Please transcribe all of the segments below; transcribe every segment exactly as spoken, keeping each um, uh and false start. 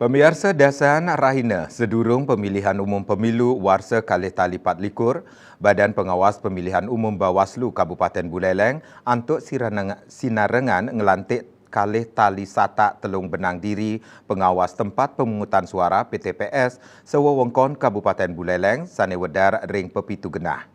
Pamiarsa dasan rahina, sedurung pamilihan umum pamilu warsa kalih tali pat likur, Badan Pengawas Pamilihan Umum Bawaslu Kabupaten Buleleng antuk sirana-, sinarengan nglantik kalih tali satak telung benang diri pengawas tempat pemungutan suara P T P S sawewengkon Kabupaten Buleleng sane wedar ring pepitu genah.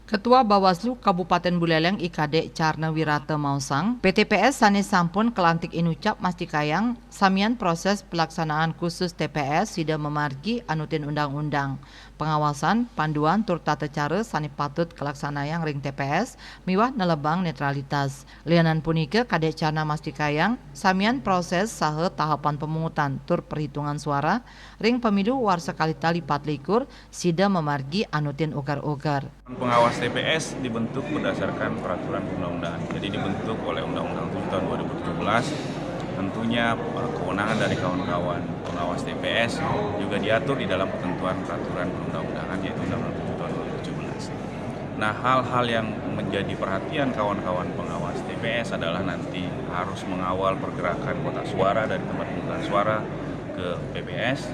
Ketua Bawaslu Kabupaten Buleleng I Kadek Carna Wirata maosang, P T P S sane sampun kalantik inucap mastikayang samian proses pelaksanaan khusus T P S sida mamargi anutin undang-undang. Pengawasan, panduan tur tata cara sane patut kalaksanayang ring T P S miwah nelebang netralitas. Lianan punika, Kadek Carna mastikayang, samian proses saha tahapan pemungutan tur perhitungan suara ring pemilu warsa kalih tali pat likur sida mamargi anutin uger-uger. Pengawas T P S dibentuk berdasarkan peraturan perundang-undangan. Jadi dibentuk oleh Undang-Undang tujuh tahun dua ribu tujuh belas. Tentunya, eh, kewenangan dari kawan-kawan pengawas T P S juga diatur di dalam ketentuan peraturan perundang-undangan, yaitu Undang-Undang tujuh tahun dua ribu tujuh belas. Nah, hal-hal yang menjadi perhatian kawan-kawan pengawas T P S adalah nanti harus mengawal pergerakan kotak suara dari tempat pemungutan suara ke P P S.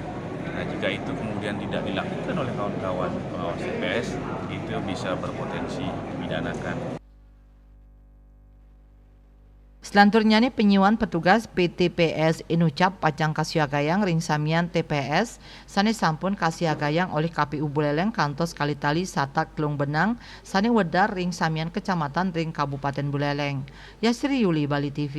Nah, jika itu kemudian tidak dilakukan oleh kawan-kawan pengawas T P S, itu bisa berpotensi dipidanakan. Selanturnyane, panyiuan petugas P T P S inucap pacang kasiagayang ring samian T P S sane sampun kasiagayang olih K P U Buleleng kantos kalih tali satak telung benang sane wedar ring samian kecamatan ring Kabupaten Buleleng. Yasri Yuli, Bali T V.